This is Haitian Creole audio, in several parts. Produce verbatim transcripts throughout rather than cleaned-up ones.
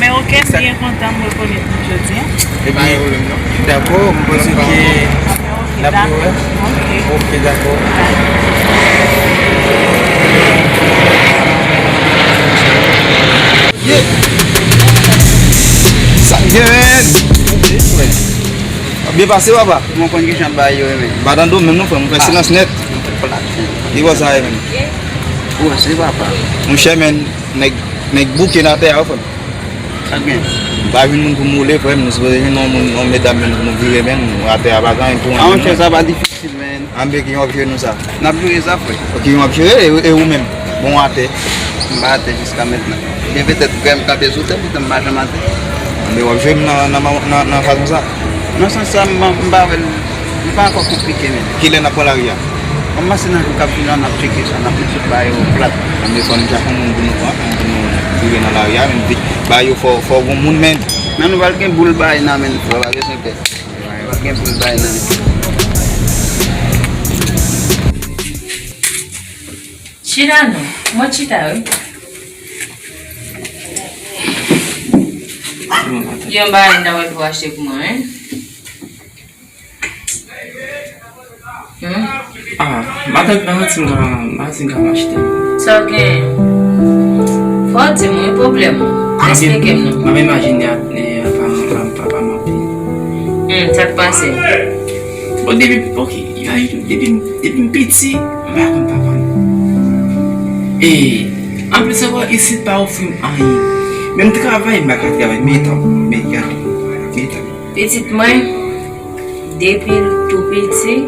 Men oke, m byen kontan m rekonèt nou jodi a. E pa gen pwoblèm, non. Dakò, m panse ke n ap rewè. Oke, dakò. Sa k gen, men? Byen pase, papa. Mwen konn ki jan bagay yo ye, men. M pa tande w menm non, frè m. Mwen fè silans nèt. Li bò sa ye, men. Ou wè, se papa. Monchè, men, nèg, nèg bouke nan atè a, frè m. Sa k gen? M pa jwenn moun pou m woule, frè m. Nou sipoze jwenn yon moun, yon medam, men, pou nou vire, men. Atè a pa gen anyen pou anyen. Ah, monchè, sa pa difisil, men. Anben, ki yon ap jere nou sa? N ap jere sa, frè. Ok, yon ap jere, e, e ou menm? Bon, atè. M pa atè jiska mentnan. Gen petèt frè m kanpe sou tè, petèt m pa janm atè. Anben, w ap jere m nan, nan, nan, nan fason sa? Nan sans sa, m, m pa wè l, li pa ankò konplike, men. Kilè n ap pran lari a? Kòmanse nan jou k ap vini an, n ap tcheke sa, n ap met tout bagay yo plat. Anben, fò nou tchak yon moun pou nou pran, pou nou vire nan lari a, men vit. Bagay yo fò, fò gon moun, men. Men nou pral gen boul bagay nan men, frè, pa bezwen pè. Gen pou l bay nan li. Chita non. Mwen chita wi. Yon bagay m ta wè pou achte pou mwen, wi. Hmm? Ah, matant, matant, m ka, matant, m ka achte. Sa w gen? Fò w di m, wi, pwoblèm ou. Esplike m non. M ap imajine ap, e, ap, ap, ap, papa m anpil. Hmm, sa k pase? Bon, depi, ok, imajine, depi, depi m piti, m pa konn papa m. E, anplis ankò, isit pa ofri m anyen. Menm travay, m pa ka travay. Men tan, men gade, men tan. Pitit mwen, depi l tou piti,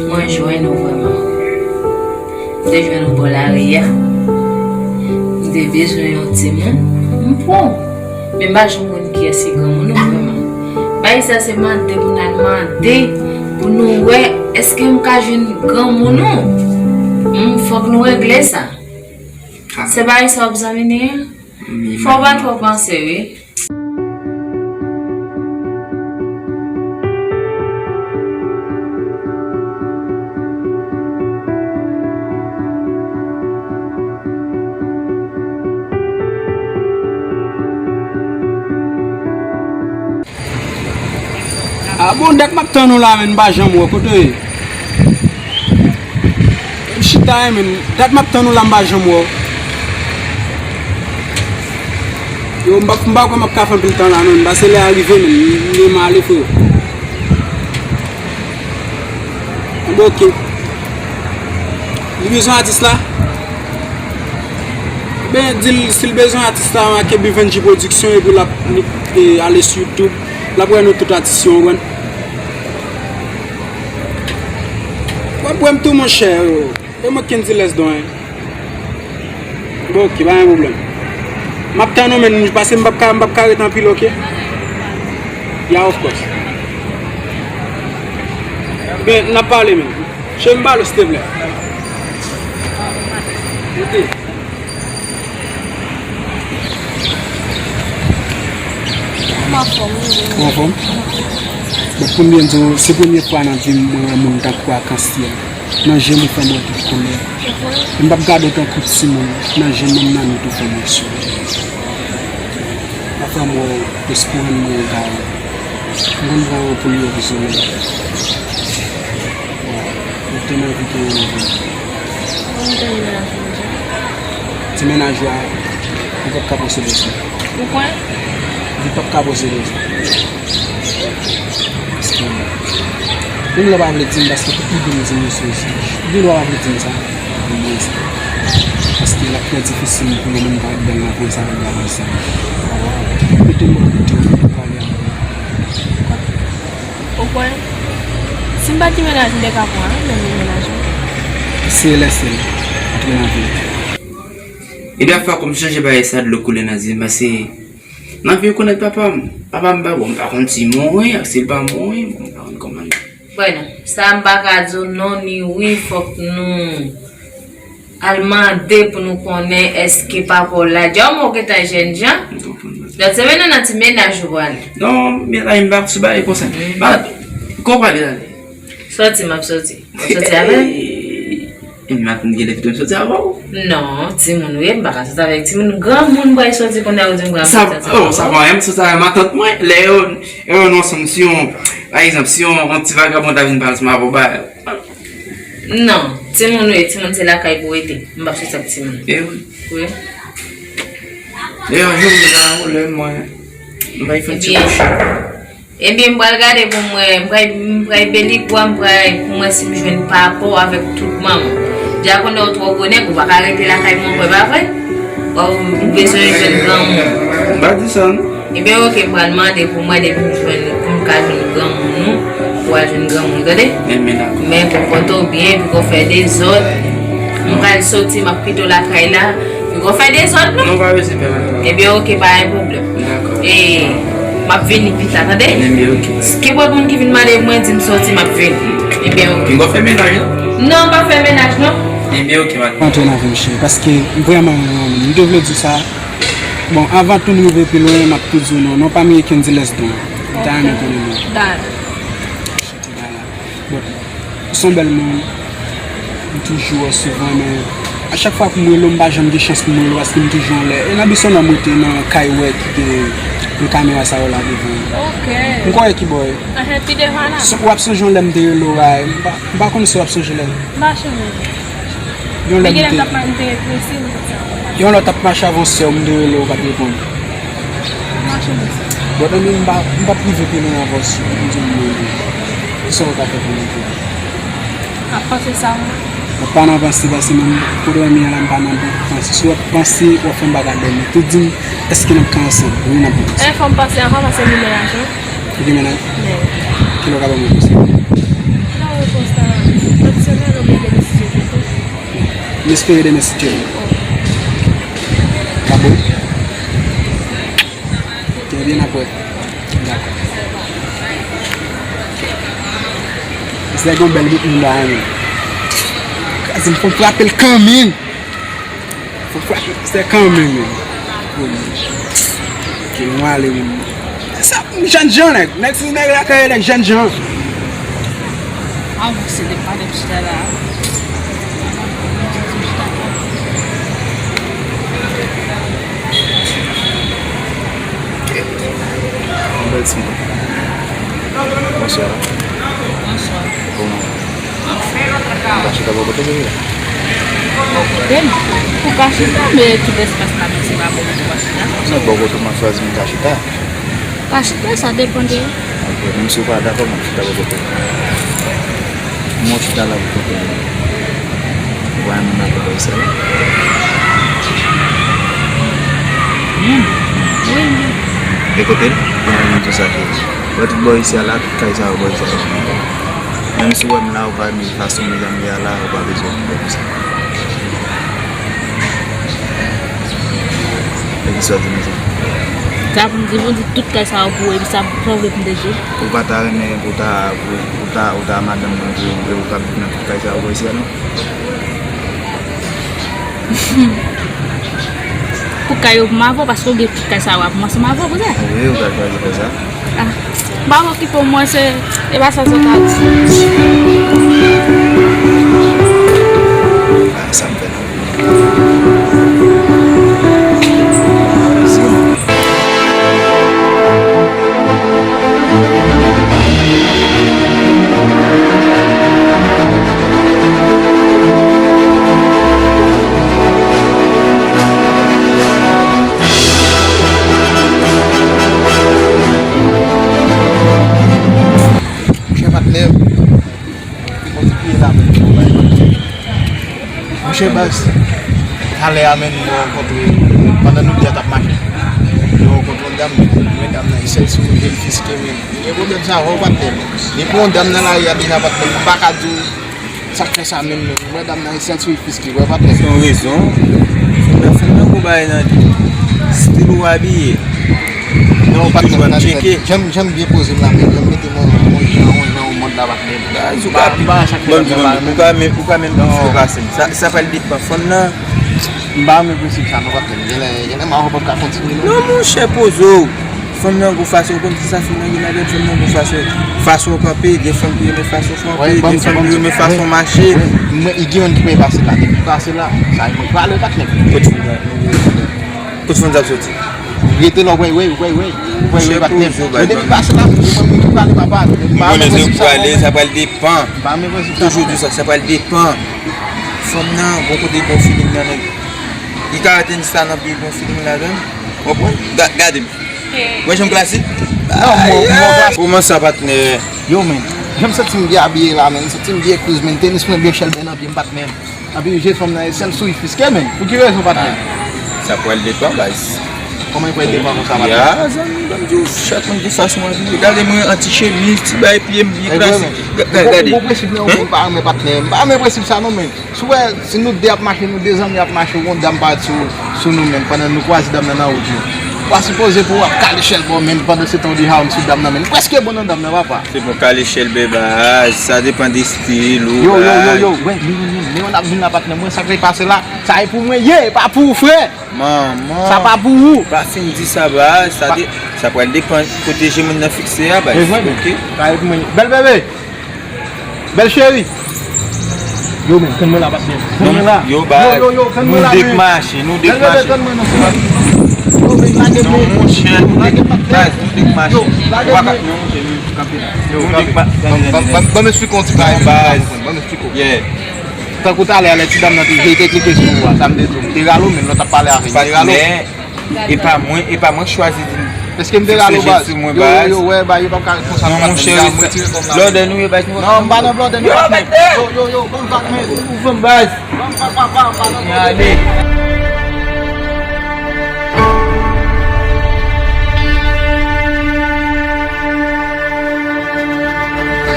mwen jwenn ou vrèman. M te jwenn ou bò lari a. M te bezwen yon timoun, m pran w. Men m pa janm konn kiyès ki granmoun ou vrèman. Bagay sa se mande pou n al mande, pou nou wè èske m ka jwenn granmoun ou. Hmm, fòk nou regle sa. Se bagay sa w ap zanmi ni? Fò w pa twò panse, wi. A bon, dat m ap tann ou la, men m pa janm wè w. Kote w ye? M chita, men dat m ap tann ou la, m pa janm wè w. Yo, m pa, m pa kwè m ap ka fè anpil tan la, non. Pase lè a rive, men m, m ale, freo. Bon, ok. Li bezwen atis la? Ben, di l, si l bezwen atis la, make Bivenji Production, epi l ap, e, ale sou YouTube. L ap wè nou tout atis yo, w konprann? W ap wè m tou, monchè. E mwen Kendy Lesdon, en. Bon, ok, pa gen pwoblèm. M ap tann ou, men, pase m p ap ka, m p ap ka ret anpil, ok? Yeah, of course. Ben, n ap pale, men. Cheri m, pale w, silteplè. Ok. Ou anfòm? Bon, pou m byen di w, se premye fwa nan vi m mwen wè moun tankou Akansi a. Nan je m ou fè m wè tout koulè. E m p ap gade w tankou timoun. Nan je m, nan nou tou fè m wè souri. Pafwa m wè w, espwa m wè w gade. M konn pran w pou lye pou solèy. Ou te nan vi ke ou nan vi. Ti mennaj ou a, li p ap ka posede sa. Ou kwè? Li p ap ka posede sa. Paske, menm lè w pa vle di m, paske tout moun konn di m se yon sensaj. Ou gen dwa pa vle di m sa, men mwen sa. Paske l ap trè difisil pou yon moun parèt bèl nan pwen sa avèk bagay sa. Mete m bò kote w, pale avè m. Ou kwè? Si m pa t gen mennaj, m te ka pran, menm mennaj ou. Se lèse l antre nan vi m. E dèfwa, kòm chanje bagay sa, dlo koule nan zye m, paske nan vi m konèt papa m. Papa m pa bon, m pa konn si mouri, ak si l pa mouri, bon, m pa konn kòman l ye. Bon, sa m pa ka di w non ni wi, fòk nou al mande pou nou konnen èske papa w la. Dja w gentan jèn jan. Donk, se mennen nan ti mennaj ou prale. Non, men la, m pa sou bagay konsa. Ba, kò prale la. Sòti, m ap sòti. W ap sòti avè l? Epi matant genlè pito m soti avè w? Non, timoun wi, m pa ka soti avèk timoun. Granmoun m pral soti kounye a ou di m pral soti avè w. Sa pa menm soti avè matant mwen. Lè yo, yo nan ansanm si yon, pa egzanp, si yon, yon ti vagabon ta vin pale ansanm avè w, ba. Non, timoun wi, timoun se lakay pou rete. M p ap soti ak timoun. E wi. Wi. Dayè, jodi a, ou lè mwen, m bay fè ti kouche. Ebyen, m pral gade pou m wè, m pral, m pral beli kwa, m pral pou m wè si m jwenn pa rapò avèk tout manman. Dja konnen w twò gwo nèg, ou pa ka rete lakay mwen ankò, e pa vre? Ou bezwen jwenn granmoun. M pa di sa, non. Ebyen, oke, m pral mande pou m wè depi m jwenn, pou m ka jwenn granmoun ou, pou w al jwenn granmoun, tande? Men, men, dakò. Men konpòte w byen, piko fè dezòd. M pral soti, m ap kite w lakay la. Piko fè dezòd, non? Non, pa bezwen pè, madanm. Ebyen, oke, pa gen pwoblèm. Dakò. E, m ap vini pita, tande? Ebyen, oke. Kenpòt moun ki vin mande mwen, di m soti, m ap vini. Ebyen, oke. Piko fè mennaj, non? Non, m pa fè mennaj, non. Ebyen, oke, madanm. Antre nan vi m, cheri, paske m vrèman renmen w. M te vle di w sa. Bon, avan tou m rive pi lwen, m ap tou di w non. Non pa m ye Kendy Lesdon. M ta renmen konnen non. Dal. Chante Dala. Bon, ou se yon bèl moun. M toujou wè w souvan, men a chak fwa pou m rele w, m pa janm gen chans pou m rele w paske m toujou anlè. E nan Bisonòm ou te nan kay ou wè ki te gen kamera sa yo la devan. Ok. M kwè ki bò. Ehe, pi devan la. W ap sonje yon lè m te rele w a, m pa, m pa konn si w ap sonje lè. M pa sonje. Yon lè m te, yon lè w t ap mache avè w sè w, m te rele w, ou pa t reponn. Bon, tande, m pa, m p ap rive pi lwen avè w si ou di m non. Kisa w ka fè pou mwen tou? M ap panse sa, wi. Mwen pa nan panse, paske menm kote w ye a la, m pa nan panse. Si w ap panse, w ap fè m pa ka dòmi. Tou di m, èske n ap ka ansanm? Wi, n ap ka ansanm. E, fò m panse avan, paske m gen mennaj, wi. Ou gen mennaj? Wi. Kilè w ka ban mwen repons la? Ban repons la, lòt semèn oubyen demen si Dye vle tou. M espere demen si Dye vle. Dakò. Trè byen, n ap wè. Dakò. Se yon bèl bout moun la, men. Kraze m, fò m frape l kanmenm. Fò m frape l, se kanmenm, men. Ok, mwen ale, men. Sa, jènjan, nèg. Nèg, se nèg lakay, nèg jènjan. Avanse de pa de chita la. Yon bèl ti moun. Bonswa. Bonswa. Kòman w ye? Ou ka chita bò kote m la? Bò kote m? Ou ka chita, men tout espas la, men se pa bò kote w ka chita. Non, bò kote w m ap chwazi m ka chita. Ka chita, sa depann de ou. Ok, menm si w pa dakò, m ap chita bò kote w. Mwen chita la pou kote m. Ou pa renmen m la pou bò isi a la? Hmm. Wi, wi. E kote l? Ou pa renmen m tou sa ki. Wè tout bò isi a la, tout kay sa yo bò isi a la. Menm si w wè m la, ou pa renmen fason medam ye a la, ou pa bezwen vin bò isi a. E kisa w di m sa? Sa pou m di, pou m di tout kay sa yo pou ou, epi sa, sa w vle pou m te di? Ou pa ta renmen pou ta, pou, pou ta, ou ta madanm mwen, pou, pou ou ta viv nan tout kay sa yo pou isi a, non? Pou kay yo pou m avè w, paske w gen tout kay sa yo ap m ansanm avè w, kouzen. Wi, ou ka chwazi fè sa. Ah. M pa okipe w, mwen se, e pa sa zòt ap di. Ah, sa m fè nan vi m. Monchè patnè, monchè baz, talè a menm mwen rankontre, pandan nou de a t ap mache, mwen rankontre yon dam, mwen dam nan, sèl sou mwen, l fiske mwen. Gen pwoblèm sa, wè patnè. Depi yon dam nan lari a deja patnè, m pa ka di w sa k fè sa menm non. Mwen dam nan, sèl sou l fiske, wè patnè. Se yon rezon. Fè nan, fè nan gwo bagay nan li. Stil ou abiye. Non, patnè, patnè. Jan, jan m byen poze m la, men jan m mete mwen, mwen jan, mwen jan yon mòd la, patnè. Baz, ou ka pi, ban m di nou, ou ka menm, ou ka menm pi fre pase m. Sa, sa pral depann fanm nan. M pa renmen prensip sa non, patnè. Genlè, genlè m avè w p ap ka kontinye non. Non, monchè, poze w. Fanm nan gon fason, ou konn kisa fanm nan gen ladan, fanm nan gon fason. Fason w kanpe, gen fanm ki renmen fason w kanpe, gen fanm ki renmen fason w mache. Mwen, gen youn ki mwen pase la, depi pase la, sa e mwen pale patnè. Kot fanm nan? Kot fanm sa ap soti? Rete la, wey, wey, wey, wey. Wey, wey, patnè. Mwen depi pase la, se mwen ki pale, papa. M konnen se ou ki pale, sa pral depan. Toujou di sa, sa pral depan. Fanm nan, gon kote gon feeling nan, nèg. Li ka atenn sa nan pi gon feeling ladan. Konprann? Ga-, gade m. Wè jan m klasik? Non, mwen, mwen klasik. Kòman sa, patnè? Yo, men. Jan m santi m byen abiye la, men. M santi m byen kouz, men. Tenis mwen byen chèlbè nan pye m, patnè. Epi je fanm nan, e sèl souri fiske, men. Pou ki rezon, patnè? Sa pral depan, baz. Kòman e pral depan konsa, patnè? Ya, zanmi, ban m di w, chak moun gen fason l abiye. Gade mwen an ti chemiz, ti bagay, pye m byen klasik. Ga-, ga-, gade. Ou, ou prensip nan, ou pa renmen patnè. M pa renmen prensip sa, non, men. Si w wè, si nou de ap mache, nou de zanmi ap mache, ou gon dam parèt sou, sou nou menm, pandan nou kwaze dam nan nan wout yo. Ou pa sipoze pou w ap kale chèlbè w menm, pandan se tan ou deja ann sou dam nan menm. Ou prèske bon nan dam nan, papa. Se bon, kale chèlbè baz, sa depan de estil ou, baz. Yo, yo, yo, yo, wè, men, men, men, men, men, w ap vin la patnè mwen, sa k pase la, sa e pou mwen ye, e pa pou ou, frè. Manman. Sa pa pou ou. Pa fin di sa, baz, sa de-, sa pral depan kote je moun nan fikse a, baz. Oke? Sa e pou mwen ye. Bèl bebe. Bèl cheri. Yo, men, tann mwen la, patnè. Tann mwen la. Yo, baz, yo, yo, yo, tann mwen la, men. Nou de k mache, nou de k mache. Bèl bebe, tann mwen, non, frè. Yo, men, lage men. Non, monchè, nou de k, baz, nou de k mache. Yo, lage men. Ou pa ka, non, monchè, nou kanpe la. Yo, nou de k ma-, ban m, ban m, ban m esplike w ti bagay, baz. Ban m esplike w. Yeah. Tankou talè a, lè ti dam nan te, je te klike sou ou a, sa m te di w, m te rale w, men lè w t ap pale avè l, m te rale w. Patnè. E pa mwen, e pa mwen k chwazi di m. Èske m te rale w, baz? Yo, yo, yo, wè, ba, yo p ap ka konsa. Non, monchè, lòdè nou ye, baz, nou. Non, m pa nan lòdè nou, patnè. Yo, yo, yo, ban m vag, men. Ou, ou, ou, baz. Ban m vag, papa, m pa nan lòdè. Ale.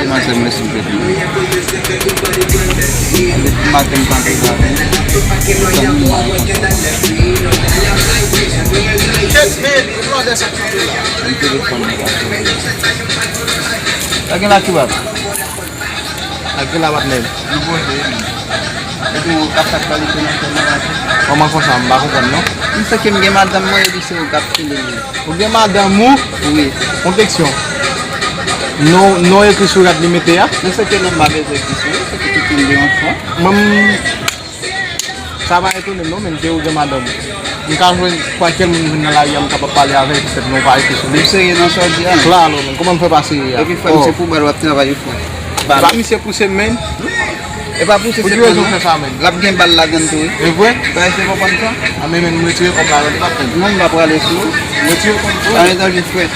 Maten mwen sou tèt mwen. Maten m kanpe la. Tann mwen. Chèf, men, lòdè sa k kanpe la. M telefòn mwen pa fè. Pa gen la ki w ap. Ak gen la patnè. Nou poze, wi. Epi ou k ap fè aktyalite nan fè nan maten. Kòman konsa? M pa konprann, non. M sèke m gen madanm mwen, epi se ou k ap kile m. Ou gen madanm ou? Wi. Yon keksyon. Non, non ekri sou rad li mete a? M sèke non m pa bezwen ekri sou li, sèke tout moun gen yon chwa. Mwen, m, Sa pa etone m non, men, ke ou gen madanm. M ka jwenn kwalkyè moun m jwenn nan lari a, m kapab pale avè l, poutèt nou pa rete sou li. Ou serye nan sa w di a? Klalo, men, kòman m fè pa serye a? Epi frè m, se pou bal w ap travay wi, frè. Bal. E pa misye pouse m, men. E pa pouse se pou rezon fè sa, men. L ap gen bal ladann tou, wi. E vre? Bagay se konprann sa? A, men, men, m retire kòb la, men, li p ap fè m. Non, m pa prale sou ou. M retire kòb tou. Pa gen danje, frè.